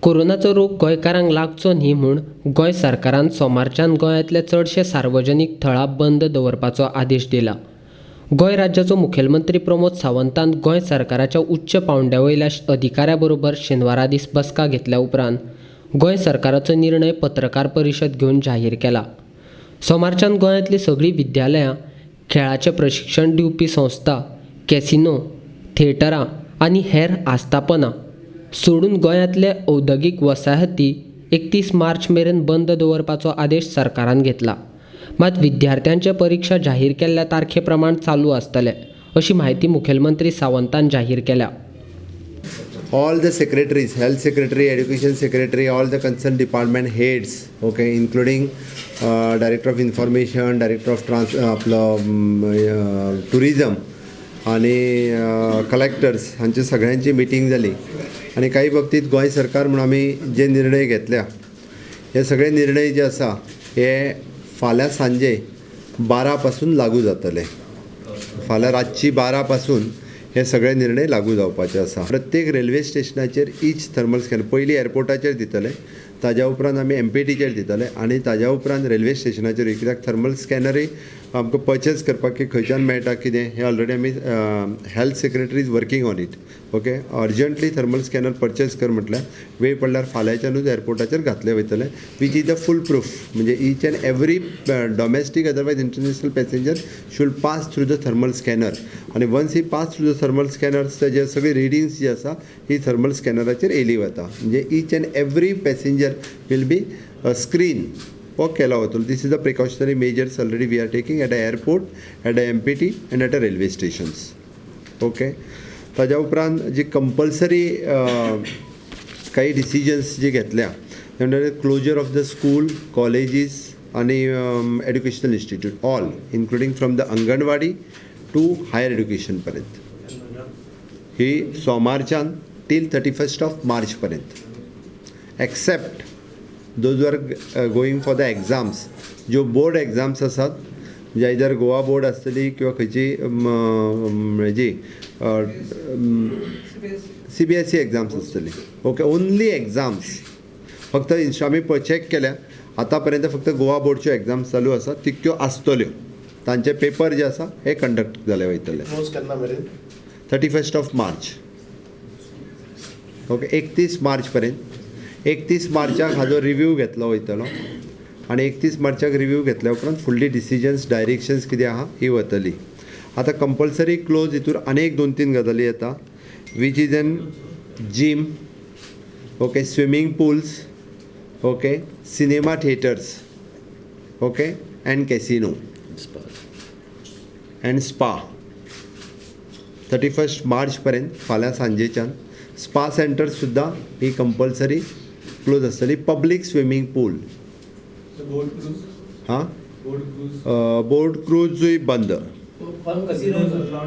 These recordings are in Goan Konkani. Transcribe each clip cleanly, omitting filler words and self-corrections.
कोरोनाचो रोग गोंयकारांक लागचो न्ही म्हूण गोंय सरकारान सोमारच्यान गोंयांतले चडशे सार्वजनीक थळां बंद दवरपाचो आदेश दिला. गोंय राज्याचो मुखेलमंत्री प्रमोद सावंतान गोंय सरकाराच्या उच्च पांवड्या वयल्या अधिकाऱ्यां बरोबर शेनवारा दीस बसका घेतल्या उपरांत गोंय सरकाराचो निर्णय पत्रकार परिशद घेवन जाहीर केला. सोमारच्यान गोंयांतलीं सगळीं विद्यालयां, खेळाचें प्रशिक्षण दिवपी संस्था, कॅसिनो, थिएटरां आनी हेर आस्थापनां सोडून गोंयांतले औद्योगीक वसाहती 31 मार्च मेरेन बंद दवरपाचो आदेश सरकारान घेतला. मात विद्यार्थ्यांचे परिक्षा जाहीर केल्ल्या तारखे प्रमाण चालू आसतले अशी म्हायती मुखेलमंत्री सावंतान जाहीर केल्या. All the secretaries, health secretary, education secretary, all the concerned department heads, okay, including director of information, director of trans आपलो टुरिजम आनी कलेक्टर्स हांचे सगळ्यांची मिटींग जाली आनी काही बाबतींत गोंय सरकार म्हूण आमी जे निर्णय घेतल्या, हे सगळे निर्णय जे आसा हे फाल्यां सांजे 12 पासून लागू जातले. फाल्यां रातची 12 पासून हे सगळे निर्णय लागू जावपाचे आसा. प्रत्येक रेल्वे स्टेशनाचेर इच थर्मल स्कॅनर पयलीं एअरपोर्टाचेर दितले, ताज्या उपरांत आमी एमपीटीचेर दितले आनी ताज्या उपरांत रेल्वे स्टेशनाचेर, कित्याक थर्मल स्कॅनरूय आमकां पर्चेस करपाक की खंयच्यान मेळटा कितें हें ऑलरेडी आमी health secretary is working on it, okay. Urgently thermal scanner purchase कर म्हटल्यार वेळ पडल्यार फाल्यांच्यानूच एअरपोर्टाचेर घातले वयतले, which is the fool proof. म्हणजे each and every domestic, otherwise international passenger should pass through the thermal scanner आनी once he pass through the thermal scanner, तेजे सगळी रिडींग्स जी आसा ही थर्मल स्कॅनराचेर येयली वता. म्हणजे each and every passenger will be screen हो केला वतलो. This is the precautionary measures already we are taking at a airport, at a MPT and at a railway stations, okay. ताज्या उपरांत जी कंपल्सरी काही डिसिजन्स जी घेतल्या ते म्हणल्यार closure of the school, colleges आनी educational institute all, including from the anganwadi to higher education पर्यंत, ही सोमारच्यान till 31st of March पर्यंत, except those are going for the exams, ज्यो बोर्ड एग्जाम्स आसात, म्हणजे आयदर गोवा बोर्ड आसतली किंवा खंयची हेजी सीबीएसई एग्जाम्स आसतली, ओके. ओन्ली एग्जाम्स फक्त आमी चॅक केल्या, आतां पर्यंत फक्त गोवा बोर्डच्यो एग्जाम्स चालू आसा, तितक्यो आसतल्यो. तांचे पेपर जे आसा हे कंडक्ट जाले वयतले. क्लोज केन्ना मेरेन? 31st of March, okay. 31 मार्च पर्यंत. 31 मार्चाक हाजो रिव्यू घेतलो वयतलो आनी 31 मार्चाक रिव्यू घेतल्या उपरांत फुडली डिसिजन्स, डायरेक्शन्स कितें आहा ही वतली. आतां कंपल्सरी क्लोज हितूर आनी एक दोन तीन गजाली येता, which is an gym, okay, swimming pools, okay, cinema theatres, okay, and casino and spa. 31st मार्चपर्यंत, फाल्यां सांजेच्यान स्पा सेंटर सुद्दां ही कंपल्सरी क्लोज आसतली. पब्लीक स्विमींग पूल, हां, बोट क्रूजूय बंद.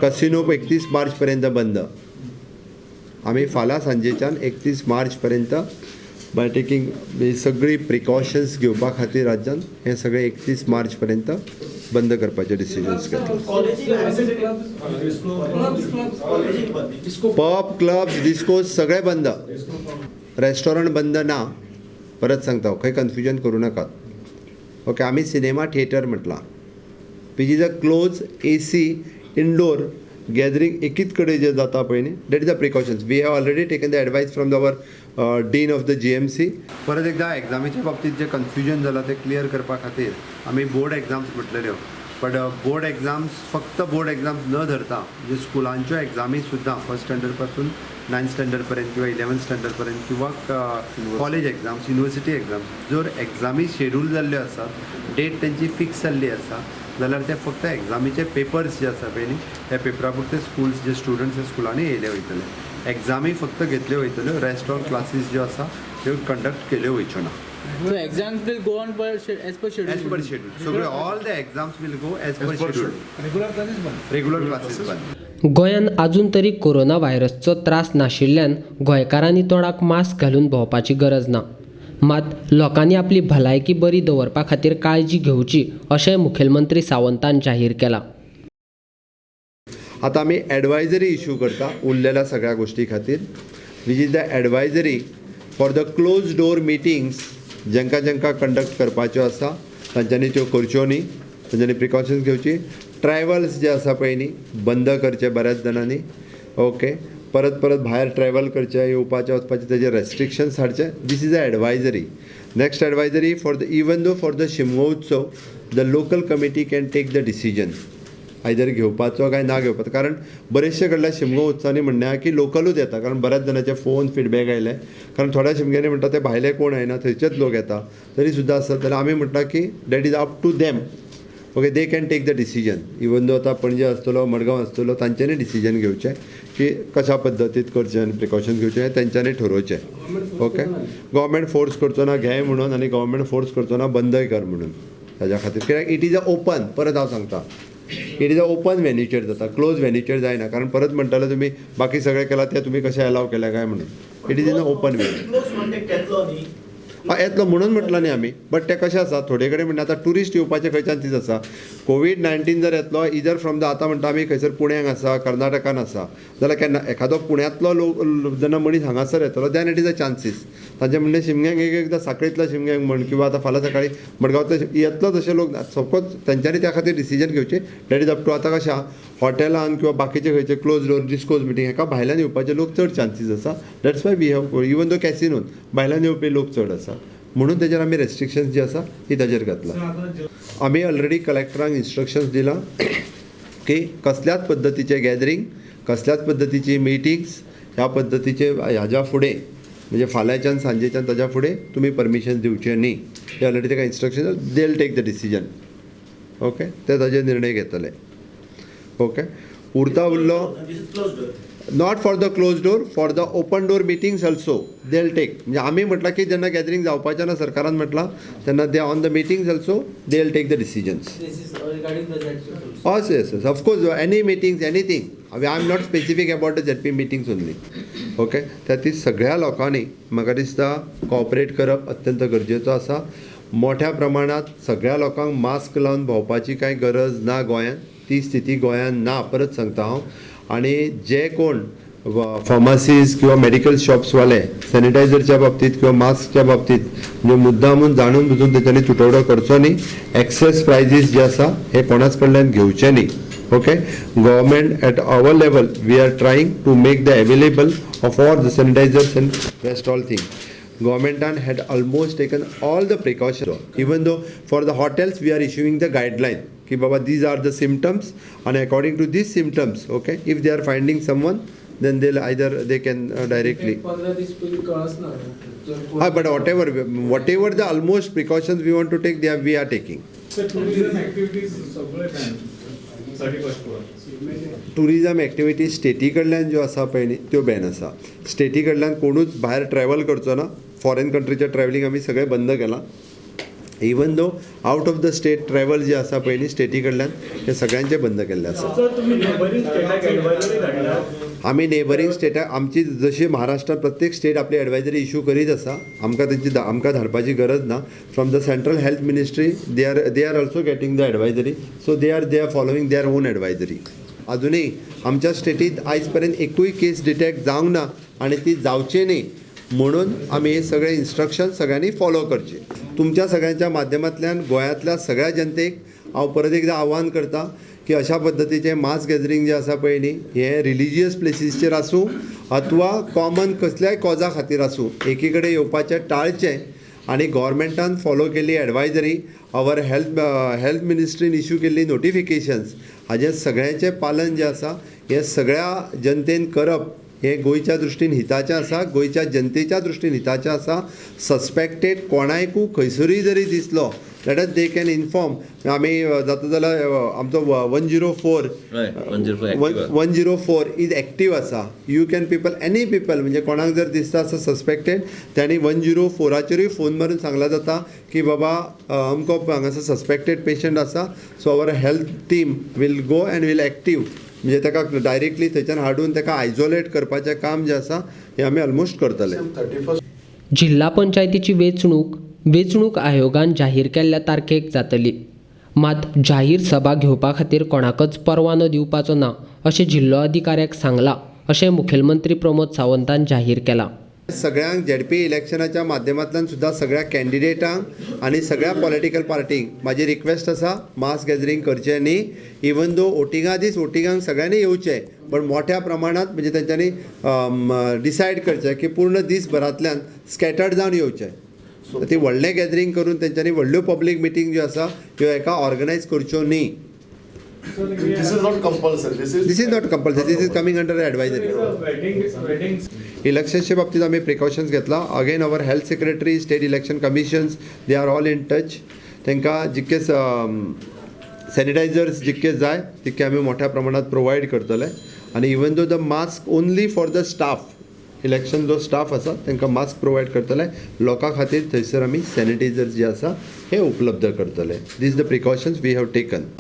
कसिनो 31 मार्च पर्यंत बंद. आमी फाल्यां सांजेच्यान 31 मार्च पर्यंत बाय टेकींग सगळी प्रिकॉशन्स घेवपा खातीर राज्यान हें सगळें 31 मार्च पर्यंत बंद करपाचे डिसिजन्स घेतले. पब, क्लब्स, डिस्कोज सगळे बंद, रेस्टॉरंट बंद ना. परत सांगता, खंय कन्फ्युजन करूं नाकात, ओके. आमी सिनेमा थिएटर म्हटलां, which is a close AC indoor gathering एकीच कडेन जे जाता पळय न्ही, that is the precautions. We have already taken the advice from our dean of the GMC. परत एकदा एग्जामीच्या बाबतीत जे कन्फ्युजन जालां तें क्लियर करपा खातीर आमी बोर्ड एग्जाम्स म्हटलेल्यो, बट बोर्ड एग्जाम्स फक्त बोर्ड एग्जाम्स न धरता म्हणजे स्कुलांच्यो एग्जामी सुद्दां फर्स्ट स्टँडर्ड पासून नायन्थ स्टँडर्ड पर्यंत किंवा इलेवन्थ स्टँडर्ड पर्यंत किंवा कॉलेज एग्जाम्स, युनिवर्सिटी एग्जाम्स, जर एग्जामी शेड्यूल जाल्ल्यो आसात, डेट तेंची फिक्स जाल्ली आसा जाल्यार ते फक्त एग्जामीचे पेपर्स जे आसा पळय न्ही, त्या पेपरा पुरते स्कुल्स जे स्टुडंट्स हे स्कुलांनी येयले वयतले. एग्जामी फक्त घेतल्यो वयतल्यो, रेस्ट ऑफ क्लासीस ज्यो आसा त्यो कंडक्ट केल्यो वयच्यो ना. So exams will go on as per schedule. As per schedule. सगळे all the exams will go as per schedule. Regular classes बंद. रेग्युलर क्लासीस बंद. गोंयांत अजून तरी कोरोना व्हायरसचो त्रास नाशिल्ल्यान गोंयकारांनी तोंडाक मास्क घालून भोंवपाची गरज ना. मात लोकांनी आपली भलायकी बरी दवरपा खातीर काळजी घेवची अशें मुखेलमंत्री सावंतान जाहीर केलां. आतां आमी एडवायजरी इशू करता उरलेल्या सगळ्या गोश्टी खातीर, which is the advisory For the close door meetings जेंकां जेंकां कंडक्ट करपाच्यो आसा तांच्यांनी त्यो करच्यो न्ही, तांच्यांनी प्रिकॉशन्स घेवची. ट्रॅवल्स जे आसा पळय न्ही बंद करचे बऱ्याच जाणांनी. ओके, परत परत भायर ट्रॅवल करचें, येवपाचें वचपाचें तेजेर restrictions हाडचे. This is a advisory. Next advisory for the even though for the Shimgotsav the local committee can take the decision either घेवपाचो काय ना घेवपाचो, कारण बरेचशे कडल्या शिमगो उत्सवांनी म्हणणें आहा की लोकलूच येता, कारण बऱ्याच जाणांचे फोन फिडबॅक आयले, कारण थोड्या शिमग्यांनी म्हणटा ते भायले कोण येना, थंयचेच लोक येता, तरी सुद्दां आसत जाल्यार आमी म्हणटा की that is up to them. Okay, they can take the decision. Even though आतां पणजे आसतलो, मडगांव आसतलो, तांच्यांनी डिसिजन घेवचें की कशा पद्दतीत करचें आनी प्रिकॉशन घेवचें हें तेंच्यांनी ठरोवचें. ओके, गव्हर्मेंट फोर्स करचो ना घे म्हणून आनी गव्हर्मेंट फोर्स करचो ना बंदय कर म्हणून ताज्या खातीर, कित्याक it is a open, परत हांव सांगता, it is a open व्हेन्यूचेर जाता, क्लोज व्हेन्यूचेर जायना, कारण परत म्हणटाले तुमी बाकी सगळें केलां तें तुमी कशें एलाव केलें काय म्हणून. It is in a open venue. हय येतलो म्हणून म्हटलां न्ही आमी, बट तें कशें आसा थोडे कडेन म्हणटा आतां ट्युरिस्ट येवपाचे खंयच्यान तीच आसा. कोवीड-19 जर येतलो इदर फ्रॉम the आतां म्हणटा आमी खंयसर पुण्याक आसा, कर्नाटकान आसा, जाल्यार केन्ना एखादो पुण्यांतलो लोक जेन्ना मनीस हांगासर येतलो then it is a chances. तांचें म्हणणें शिमग्यांक एक एकदां साखळींतल्या शिमग्यांक म्हण किंवा आतां फाल्यां सकाळीं मडगांवतले येतलो तशे लोक सपोज तेंच्यांनी त्या खातीर डिसिजन घेवचें. That is up to. आतां कशें आहा हॉटेलान किंवा बाकीचे खंयचे क्लोज डोर डिस्कोज मिटींग हेका भायल्यान येवपाचे लोक चड चान्सीस आसा. That's why we have even though कॅसिनोन भायल्यान येवपी लोक चड आसा म्हणून तेजेर आमी रेस्ट्रिक्शन्स जी आसा ती ताजेर घातला. आमी ऑलरेडी कलेक्टरांक इन्स्ट्रक्शन्स दिलां की कसल्याच पद्दतीचें गॅदरींग, कसल्याच पद्दतीची मिटींग्स ह्या पद्दतीचे ह्याच्या फुडें म्हणजे फाल्यांच्यान सांजेच्यान ताज्या फुडें तुमी परमिशन दिवचें न्ही. हे ऑलरेडी ताका instruction, they will take the decision. Okay, ते ताजेर निर्णय घेतले. ओके, उरता उरलो not for the close door, for the open door meetings also they will take. म्हणजे आमी म्हटलां की जेन्ना गॅदरींग जावपाचें ना सरकारान म्हटलां तेन्ना they on the meetings also they will take the decisions. This is regarding the ZP. Yes, yes, yes. Of course, any meetings, anything. I am not specific about the ZP meetings only. Okay, त्या ती सगळ्या लोकांनी म्हाका दिसता कॉपरेट करप अत्यंत गरजेचो आसा. मोठ्या प्रमाणांत सगळ्या लोकांक मास्क लावन भोंवपाची कांय गरज ना गोंयांत, ती स्थिती गोंयांत ना, परत सांगता हांव. आनी जे कोण फार्मासीज किंवा मेडिकल शॉप्सवाले सॅनिटायझरच्या बाबतीत किंवा मास्कच्या बाबतीत म्हणजे मुद्दामून जाणून बुजून तेच्यांनी तुटवडो करचो न्ही. एक्सेस प्रायजीस जे आसा हे कोणाच कडल्यान घेवचे न्ही. Okay, government at our level we are trying to make the available of all the sanitizers and rest all thing. गव्हर्मेंटान had almost taken all the precaution. Even though for the hotels we are issuing the guideline की बाबा these are the symptoms आनी according to these symptoms, okay, if they are finding someone then they either they can directly. 15 दीस पयलीं कळच ना. हय, but whatever the almost precautions we want to take they are we are taking. Tourism activities सगळे बॅन 31 टुरिजम एक्टिविटीज स्टेटी कडल्यान ज्यो आसा पळय न्ही त्यो बॅन आसा. स्टेटी कडल्यान कोणूच भायर ट्रॅवल करचो ना. फॉरेन कंट्रीचें ट्रॅवलींग आमी सगळें बंद केलां. Even though out of the state travel जे आसा पळय न्ही स्टेटी कडल्यान हें सगळ्यांचें बंद केल्लें आसा. आमी नेबरींग स्टेटाक आमची जशी महाराष्ट्रान प्रत्येक स्टेट आपली एडवायजरी इशू करीत आसा, आमकां तेंची आमकां धाडपाची गरज ना. From the central health ministry they are also getting the advisory, so they are following their own advisory. अजुनूय आमच्या स्टेटींत आयज पर्यंत एकूय केस डिटेक्ट जावंक ना आनी ती जावची न्ही म्हणून आमी हे सगळे इन्स्ट्रक्शन सगळ्यांनी फॉलो करचे. तुमच्या सगळ्यांच्या माध्यमांतल्यान गोंयांतल्या सगळ्या जनतेक हांव परत एकदां आव्हान करता की अशा पद्दतीचें मास गॅदरींग जें आसा पळय न्ही हें रिलिजियस प्लेसीसचेर आसूं अथवा कॉमन कसल्याय कॉजा खातीर आसूं एकी कडेन येवपाचें टाळचें आनी गव्हर्मेंटान फॉलो केल्ली एडवायजरी, our health मिनिस्ट्रीन इशू केल्ली नोटिफिकेशन्स हाजें सगळ्यांचें पालन जें आसा हें सगळ्या जनतेन करप हें गोंयच्या दृश्टीन हिताचें आसा, गोंयच्या जनतेच्या दृश्टीन हिताचें आसा. सस्पेक्टेड कोणायकूय खंयसरूय जरी दिसलो let us they can inform. आमी जाता जाल्यार आमचो 104 104 is active आसा. You can people any people म्हणजे कोणाक जर दिसता आसा सस्पेक्टेड तांणी 104चेरूय फोन मारून सांगल्यार जाता की बाबा अमको हांगासर सस्पेक्टेड पेशंट आसा, so our health team will go and will active. म्हणजे ताका डायरेक्टली थंयच्यान हाडून ताका आयसोलेट करपाचें काम जें आसा हें आमी ऑलमोस्ट करतले. जिल्हा पंचायतीची वेंचणूक वेंचणूक आयोगान जाहीर केल्ल्या तारखेक जातली. मात जाहीर सभा घेवपा खातीर कोणाकच परवानो दिवपाचो ना अशें जिल्लो अधिकाऱ्याक सांगलां अशें मुखेलमंत्री प्रमोद सावंतान जाहीर केलां. सगळ्यांक झेडपी इलेक्शनाच्या माध्यमांतल्यान सुद्दां सगळ्या कॅन्डिडेटांक आनी सगळ्या पॉलिटिकल पार्टींक म्हाजी रिक्वेस्ट आसा, मास गॅदरींग करचें न्ही. इवन दो वोटिंगा दीस वोटिंगाक सगळ्यांनी येवचें, पण मोठ्या प्रमाणांत म्हणजे तेंच्यांनी डिसायड करचें की पूर्ण दीसभरांतल्यान स्कॅटर्ड जावन येवचें. ती व्हडलें गॅदरींग करून तेंच्यांनी व्हडल्यो पब्लीक मिटींग ज्यो आसा त्यो हेका ऑर्गनायज करच्यो न्ही. This is not compulsory. This is This is not compulsory, this is coming under advisory. Wedding wedding इलेक्शन्सच्या बाबतीत आमी प्रिकॉशन्स घेतला. Again, our health secretary, state election commissions, they are all in touch. तांकां जितके सॅनिटायझर्स जितके जाय तितके आमी मोठ्या प्रमाणात प्रोवायड करतले आनी even though the mask only for the staff, election जो स्टाफ आसा तांकां मास्क प्रोवायड करतले. लोकां खातीर थंयसर आमी सॅनिटायझर्स जे आसा हे उपलब्ध करतले. These the precautions we have taken.